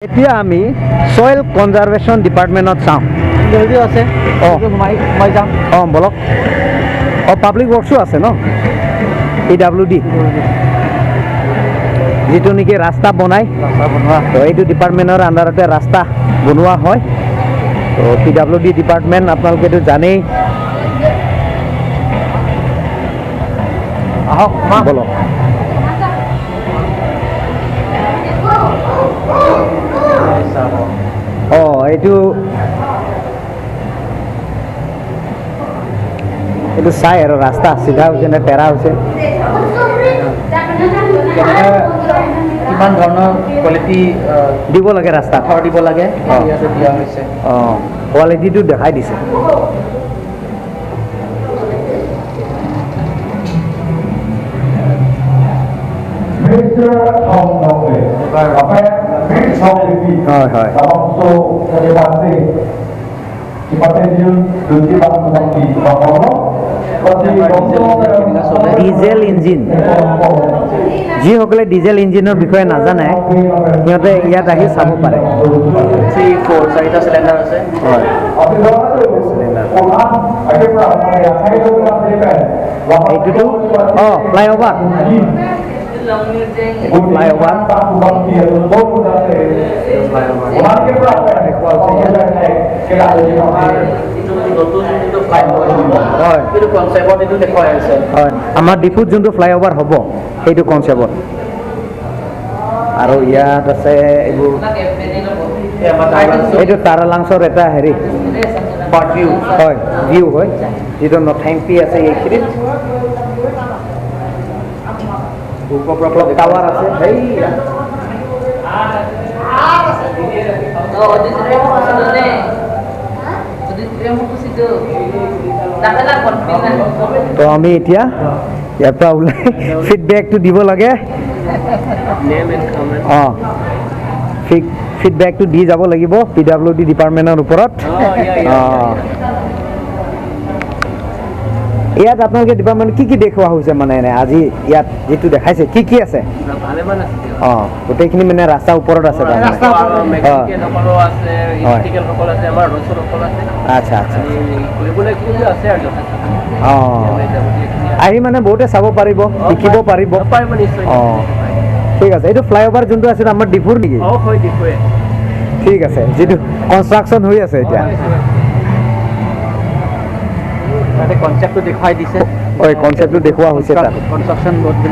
এতিয়া আমি চইল কনজাৰভেশ্যন ডিপাৰ্টমেণ্টত চাওঁ। আছে। অঁ। সোমাই সোমাই যাম। অঁ, বলক। অঁ, পাব্লিক ৱৰ্কছো আছে ন, পিডাব্লিউ ডি, যিটো নেকি ৰাস্তা বনায়। ৰাস্তা বনোৱা। তো এইটো ডিপাৰ্টমেণ্টৰ আণ্ডাৰতে ৰাস্তা বনোৱা হয়। তো পিডাব্লিউ ডি ডিপাৰ্টমেণ্ট আপোনালোকেতো জানেই। আহক মা। বলক। অঁ, এইটো চাই আৰু ৰাস্তা চিধা হৈছে নে টেৰা হৈছে। কেনেকৈ কিমান ধৰণৰ কোৱালিটি দিব লাগে ৰাস্তাত। পাথৰ দিব লাগে, ইয়াতে দিয়া হৈছে। অঁ, কোৱালিটিটো দেখাই দিছে। হয় হয়। ডিজেল ইঞ্জিন, যিসকলে ডিজেল ইঞ্জিনৰ বিষয়ে নাজানে, সিহঁতে ইয়াত আহি চাব পাৰে। 3, 4, চাৰিটা চিলিণ্ডাৰ আছে। হয়, এইটোতো অঁ ফ্লাইঅভাৰ, এইটো ফ্লাইঅভাৰ। দেখুওৱা হৈছে আমাৰ এইটো নতুন যিটো ফ্লাইঅভাৰ হ'ব, সেইটো কনচেপ্টত এইটো দেখুৱাই আছে। হয়, আমাৰ ডিফুত যোনটো ফ্লাইঅভাৰ হ'ব, সেইটো কনচেপ্টত। আৰু ইয়াত আছে এইবোৰ। এই আমাৰ এইটো তাৰালাংছৰ এটা হেৰি বাৰ্ড ভিউ। হয়, ভিউ হয়, যিটো নথাইম্পি আছে এইখিনিত। ওপৰৰ পৰা টাৱাৰ আছে সেইয়া। Oh, dito mo kasi doon eh. Dito mo kasi doon. Nakala confident. তো আমি এতিয়া ইয়াৰ পৰা ওলাই ফিডবেকটো দিব লাগে। অঁ, ফিডবেকটো দি যাব লাগিব পিডাব্লিউ ডি ডিপাৰ্টমেণ্টৰ ওপৰত। অঁ, ইয়াত আপোনালোকে ডিপাৰ্টমেণ্ট কি কি দেখুওৱা হৈছে, মানে এনে আজি ইয়াত যিটো দেখাইছে কি কি আছে? ভালেমান আছে। অঁ, গোটেইখিনি মানে ৰাস্তাৰ ওপৰত আছে তাৰমানে। মেকানিকেলসকলো আছে, ইলেক্ট্ৰিকেলসকল আছে, আমাৰ ৰচৰসকল আছে। আচ্ছা আচ্ছা কৰিবলৈ কিন্তু আছে আৰু যথেষ্ট। অঁ, আহি মানে বহুতে চাব পাৰিব, শিকিব পাৰিব। পাৰিব নিশ্চয়। অঁ, ঠিক আছে। এইটো ফ্লাইঅভাৰ যোনটো আছিল আমাৰ ডিফুৰ নেকি? অঁ, হয়, ডিফুৱে। ঠিক আছে, যিটো কনষ্ট্ৰাকশ্যন হৈ আছে এতিয়া। তাতে কনচেপ্টটো দেখুৱাই দিছে। হয়, কনচেপ্টটো দেখুওৱা হৈছে তাত। কনষ্ট্ৰাকশ্যন যোনটো